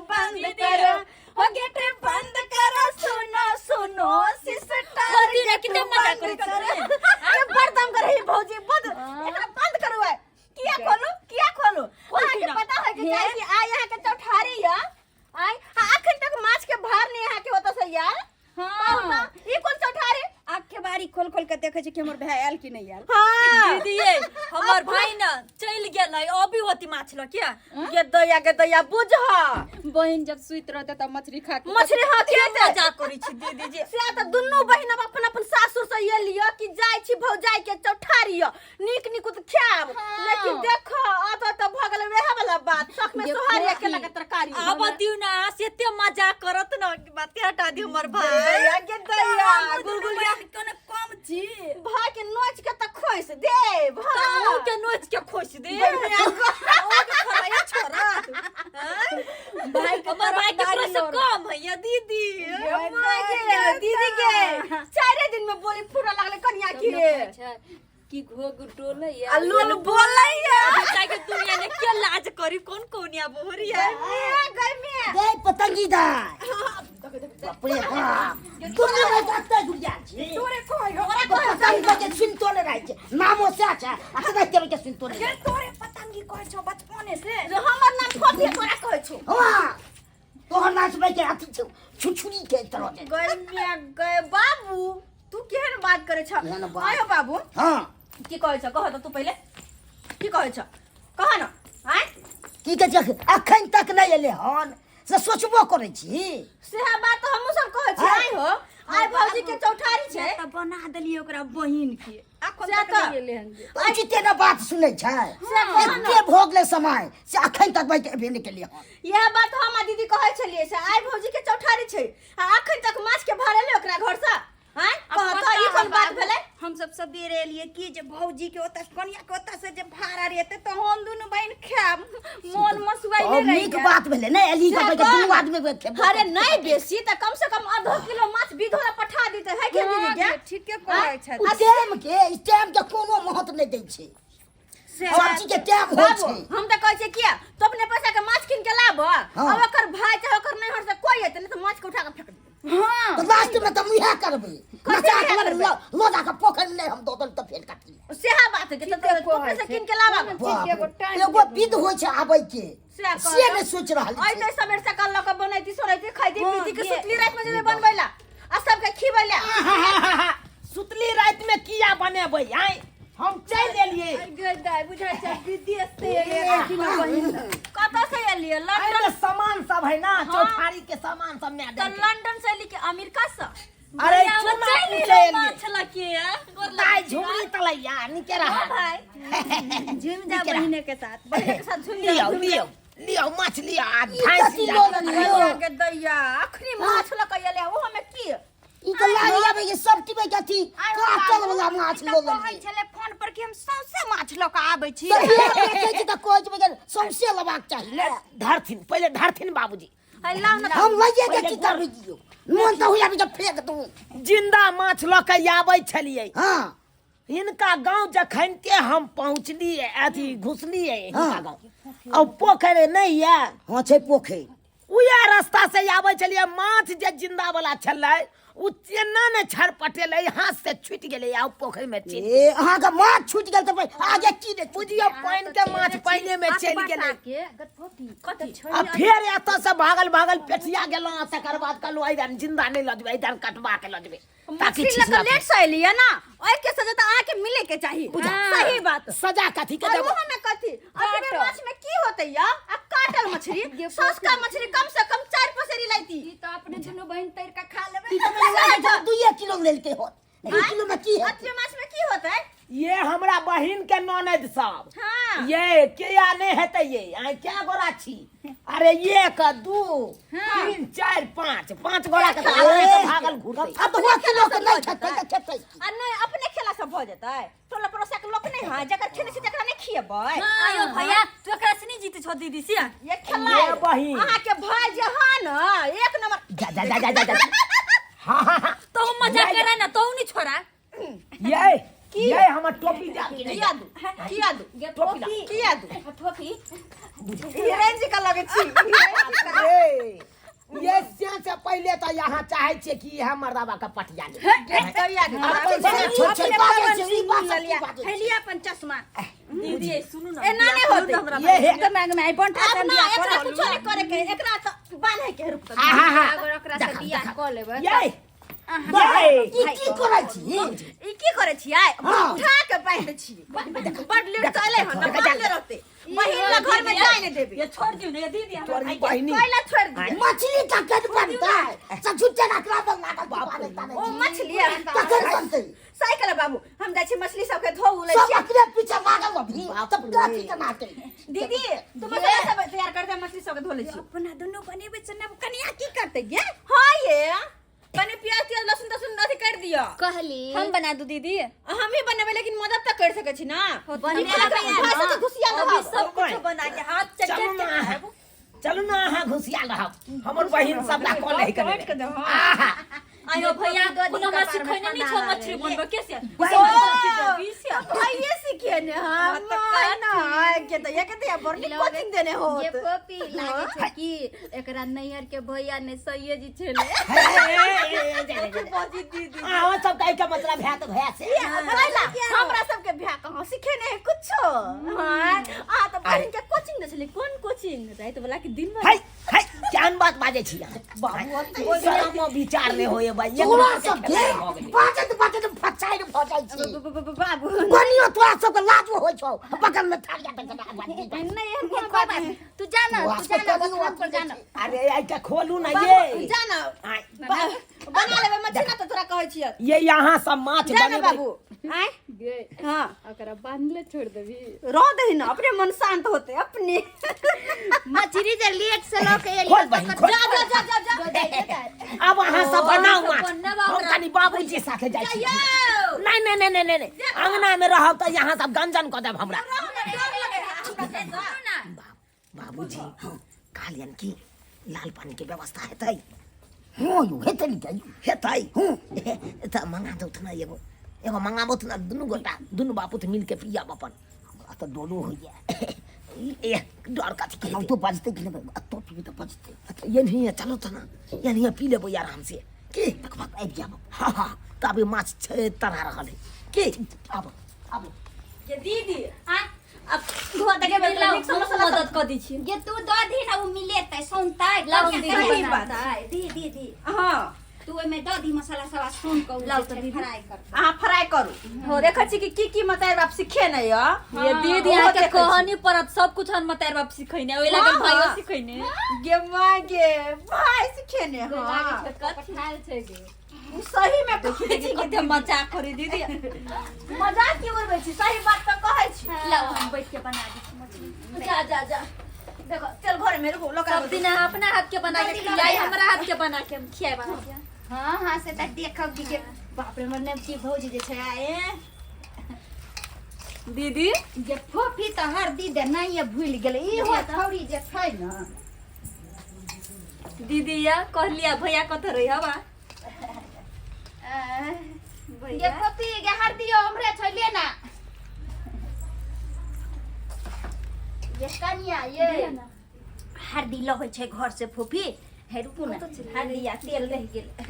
बंद करो, हो गेट बंद करो, सुनो सुनो सिस्टर, भौजी ने गेट किते मजा बंद करै करो। छथिन। ये बड़ दम करे है भौजी, बंद एकरा बंद करू है। किया खोलू, किया खोलू? अहाँ के ना। पता है कि चाहे कि आइ यहाँ के चौठारी या आइ हाँ, अखन तक माछ के भार नहीं यहाँ के होता से यार। हाँ। ई कोन चौठारी? आँख के बारी खोल खोल के देखे छै कि हमर भाई आयल कि नहीं आयल। हाँ। दीदी ये हमर भाई ना चलि गेल है, अभी होती माछ ल किया। ये दया के दया बुझ। बहिन जब सुति रहते तब मछली खा के मछली हाँ के खेते। मजा करै छी दीदी जी। से तऽ दुनू बहिन अब अपन अपन सासुर से ये लिअ कि जाइ छी भौजाई के चौठारी य, नीक निकुत खायब। लेकिन देखो अत तऽ भऽ गेलै वएह वाला बात, शख में देखो सोहारी की। अकेला के तरकारी। आब दियौ ना से एते मजा करत ना कि बाते हटा दियौ हमर भाई। दया के दया गुलगुलिया कोनो कम छी। भाई के नोच के तऽ खोइस देब। तऽ अहूँ के नोच के खोसि दे। अहूँ के खरैया छोड़त। भाई के हमर भाई के तरफदारी से और- कम है या दीदी। माय के दीदी के चारे दिन में बोली फूटा लागले कनिया तब के। न कहै छै कि घोघ डोलैया आ लोल बोलैया। बच्चा के दुनिया ने के लाज करी, कोन कोनिया बोहरिया। गई में गई पतंगी दाय, बाप रे बाप, दुनिया में जाते गुड़िया छी। तोरे कहै हो। ओकरा कहै पतंग के सुन तोले रहै छै, नामो से छै आ कदा के सुन तोले। गे तोरे पतंगी कहै छौ बचपने से। जे हमर नाम फोफी तोरा कहै छौ। हां, तोहर नाच में के अथी छौ, छुछुरी के तरह के। गई में गए बाबू, तू केहन बात करे छ? केहन बात? आयो बाबू। हां। की कहै छ? कह त तू पहिले की कहै छ, कह न। आय की कहै छै, अखन तक नहि एलै हन से सोचबो करै छी। सेहा बात तऽ हमहूँ सब कहै छी। आय। आइ हो, आइ भौजी के चौठारी छै। तऽ बना देलियै ओकरा बहिन के, अखन से तक तऽ- नहि एलै हन जे। उचिते ने बात सुनै छै। से कह न। एते भऽ गेलै समय से अखन तक भाई एबे नहि केलियै हन। इएह बात हम आ दीदी कहै छलियै से आइ भौजी के चौठारी छै आ अखन तक माछ के भार एलै ओकरा घर से? आँय, अब कह पता तऽ ई कोन है बात बाबू, भेलै? हम सब सबेरे एलियै कि जे भौजी के ओतऽ, कनिया के ओतऽ से जे भाड़ा रहतै तऽ हम दुनू बहिन खायब, मोन मसुआइले अब रहि नीक गेल। बात भेलै ने एली तऽ से दुनू कह। आदमी के खेबै। अरे नहीं बेसी तऽ कम से कम आधो किलो माछ विधो ला पठा देते है के दीदी के? हाँ, ठीके कहै छथि। ओ टाइम के, ई टाइम के कोनो महत्व नहि दै छै। से सब चीज के टाइम होइ बाबू छै। हम तऽ कहै छियै किया तो अपने पैसा के माछ कीन के लाब। हाँ। अब ओकर भाई चाहे ओकर नैहर से कोई एतै नहीं तऽ माछ के उठा के फेंक देतै। हाँ। तऽ लास्ट में तऽ इएह करबै, कथी नचा इएह के करबै? लऽ जाके पोखरि में हम दऽ देल तऽ फेर कथी? सेहा बात है कि ठीके तऽ कहै अपने से छै। कीन के लाब। बाप एगो रे, टाइम एगो विध होइ छै आबै के, से कह से नहि सोचि रहल अइ छै। तऽ सबेर सकाल लऽ के बनैती सोरैती खैती हाँ, पीती के ये- सुतली राति में जेबै बनबै ला आ सबके खिबै ला। सुतली राति में किया बनेबै? आय हम चलि एलियै। गे दाइ, बुझाइ छै विदेश से एलियै रहथिन बहिन। कतऽ से एलियै? लंडन? अरे सामान सब है ना, चौठारी के सामान सब में तऽ लंडन से एली कि अमेरिका से? अरे भैया, चुना चलि पूछे एलौ एलियै। माछ लऽ के। गोर दाइ लगै छी। झुमरी तलैया निके रहा। भाई झुम जा बहिने के साथ। बहिन के साथ झुम जा। लियौ लियौ लियौ माछ लियौ आ ई भैंस कथी लियौ। लऽ लेलियै? दैया के दैया, अखनी माछ लऽ के एलै ओहो में की? ई तऽ लागि आबै के सब टिबै के अथी काटल वाला माछ ई लऽ तऽ कहै लेलियै। छलै फोन पर कि हम सौंसे माछ लऽ कऽ आबै छी। तऽ फेर देखै छी तऽ कहै छै कि सौंसे लेबाक चाही ने। धरथिन पहिले, धरथिन बाबूजी। है लाउ न। हम लइए के की करबै दियौ, मोन तऽ होइया जे फेंक दू। जिंदा माछ लऽ के आबै छलियै। हाँ। हिनका गांव जखनते हम पहुँचलियै, अथी घुसलियै हिनका हाँ। गांव, आ पोखरि नहि यऽ? हाँ छै पोखरि। उएह रास्ता से आबै छलियै, माछ जे जिंदा वाला छलै ओ तेना ने छरपटेलै, हाथ से छूटि गेलै आ पोखरि में चलि। ए अहाँके माछ छूटि गेल तऽ आगे की ने बुझियौ, पानि के माछ पानि में चलि गेलै। कथी? आ फेर एतऽ से भागल भागल पेठिया गेलहुँ, आ तकर बाद कहलहुँ एहि जिंदा नहि लऽ जेबै, एहि कटवा के लऽ जेबै ताकि मछली लऽ के छिछला लेट से एलियै ना, ओहि के सजा तऽ अहाँके मिले के चाही। सही बात। सजा कथी के और देबै? ओहो में कथी अतबे माछ में की होतै या? आ काटल मछली, सस्ता मछली कम से कम 4 पसेरी लैती। ई तऽ अपने दुनू बहिन तर के खा लेबै। ई तऽ मेरे लागे छै 2 किलो लेलकै होत, 2 किलो में की है? अतबे माछ में की होतै? ये हमरा बहिन के ननद सब। हाँ। ये किया नहीं हेतै? ये आइ क्या गोरा छी? अरे 1 2 3 4 5, 5 गोरा के तऽ आराम से भागल घुरतै। अब तो किलो के नहीं खेतै तऽ खेतै की? आ नहीं अपने खेला से भऽ जेतै? टोला पड़ोसा के लोक नहीं है, जकर खेने छी तकरा नहीं खिएबै। आयो भैया, तू एकरा से नहीं जीते छो दीदी से। ये खेला ये बहिन। अहाँ के भाई जे है ना एक नंबर। जा जा जा जा जा जा। हाँ हाँ हाँ। तो मजा करे ना, तो नहीं छोड़ा। ये हमर टोपी जा। किया दू, किया दू? टोपी ला। किया दू? ठोपी। हिरेन जी का लगे छी। ए अहाँ चाहै छियै कि इएह मर्दाबा के पटिया ले अपन से छोट छोट बाजै छै, ई बात सब की बाजै छै? हेलिया अपन चश्मा दीदी सुनू ना एना नहि होतै। हमरा ये हे दिमाग में आई बंठा आब से ना बियाह एकरा कर कुछो नहि करे के एकरा तऽ बान्हे के रुक हा हा हा अगर ओकरा से बियाह क लेबै ये ये ई की करै छी ई की करे छियै हाँ। उठा के बान्हि छियै बड लेट से अलै हन देखा, बान्हले रहतै बहिन ला घर में जाय नहि देबै ये छोड़ दियो ना ये दीदी हमरा तोरी बहिनी कैला छोड़ दियै मछली कखन बनतै सब छुट्टे रखला पर लागल बाप रे ओ मछली कखन बनतै साइकिल बाबू हम जाइ छी मछली सबके धो लै सब छियै अपने पीछे लागल अभी तब कथी कनाते दीदी तू मसाला सब तैयार कर दे मछली सबके धो लै छी अपना दुनू बनेबै से नब कनिया की करतै गे हाँ ये कने प्याज त्याज लहसुन तहसुन अथी कर दियो कहली हम बना दू दीदी हम ही बनेबै लेकिन मदद तऽ कर सकै छी ना बनेबै भाई सब घुसिया अभी रहब सब कुछ बना के हाथ चट चलू चट ना के अहाँ चलू ना अहाँ घुसिया रहब हमर बहिन सब ला कॉल है करे आहा आयो भैया दो दिन कोनो हमरा कपार में सिखैने नहीं छो पना मछली बनबे कैसे भाइये सीखे ने हम ना के तो ये के तो बड़ कोचिंग देने हो ये पपी लागे छै कि एकरा नैहर के भैया ने सहिए जी छेले दीदी अहाँ सब कहै के मतलब है तऽ भैया से हमरा सबके भ्या कहाँ सीखे ने कुछो हाँ आ तो बहिन के कोचिंग दे छली कोन कोचिंग रात वाला के दिन में है है केहन बात बाजै छी अहाँ? बाबू शरमो विचार नहि होइए भाई एक तोरा गोटा सब के के भऽ गेलै। बाजत बाजत फचाइर भऽ जाइ छै बाबू कनियो तोरा सबके लाज होइ छौ बगल में थालिया पे जमा नहीं एहन कोनो बात नहीं तू जाना तोरा तू सबके जाना कनियो बथान पर जाना अरे आइ खोलू ना बाबू ये जाना आइ, बना लेबै मछली ना तो तोरा कहै छियै ये यहाँ सब माछ जा ना बनेबै बाबू आय गे हाँ ओकरा बांधले छोड़ देबी रह दही ना अपने मन शांत होते अपने मछली जे लेट से लऽ के एलियै खोल बहिन खोल जा जा जा जा जा अब अहाँ सब बनाउ माछ बनाउ हम ओकरा। कनि बाबूजी साथे जाइ छी नहीं नहीं नहीं नहीं नहीं अंगना में रहब तऽ यहाँ सब गंजन कऽ देब हमरा बाबूजी कहलियन कि लाल पानी के व्यवस्था हेतै हँ यौ हेतै ने जाइयो हेतै हूँ तऽ मंगा दौथ ने एगो एगो मंगाबौथ ने दुनू गोटा दुनू बापूत मिल के पियब अपन हमरा तऽ डरो होइए ए डर कथी के तो बजतै कि नहि तो पीबै तऽ बजतै हेतै? ये नहीं है चलो तऽ ना ये नहीं है पी लेबै आराम से की तकर बाद आबि जायब हाँ हाँ तब माछ छै तरा रहल है की आब आब ये दीदी आ अब धो दे के लाओ, नीक से मसाला मदद कऽ दै छी ये तू दऽ दी ना उ मिलेतै सौनतै लाउ बढ़िआँ दीदी, से सही बात। बनातै। दी दी दी हाँ तू ओहिमे दऽ दी मसाला सब आ सोन कऽ लाउ तऽ दीदी। फ्राई कर अहाँ फ्राई करू देखै छी कि की की मतार बाप सीखे नै य ये दीदी ओहो अहाँ के देखै छी। कहनी पड़त सब कुछ हम मतार बाप सिखैने ओहि लागल हाँ, भाइयो हाँ। सिखैने गे माँ गे भाई सीखे ने हाँ पठायल छै गे उ सही में कहै देखी छी कते मजाक करी दीदी मजाक की उड़बै छी सही बात तऽ कहै छी लाओ हम बैठ के बना दी छी मछली जा जा जा देखो चल घर में रुको लोग सब दिन अहाँ अपना हाथ के बना के खियाई हमरा हाथ के बना के हम खियाब अहाँके हाँ हाँ से तऽ देखब कि के बाप रे हमर नेमकी भौजी जे छै ए दीदी जे फोफी तऽ हरदी दे नहीं भूलि गेलै इहो छौरी जे छै ने दीदी या कहलिया भैया कत रही हवा गे फोफी गे हरदी हमरे छै ले ना ये कनिया ये हरदी लबै छै घर से फोफी हे रुकू ना हरदी आ तेल रहि गेल।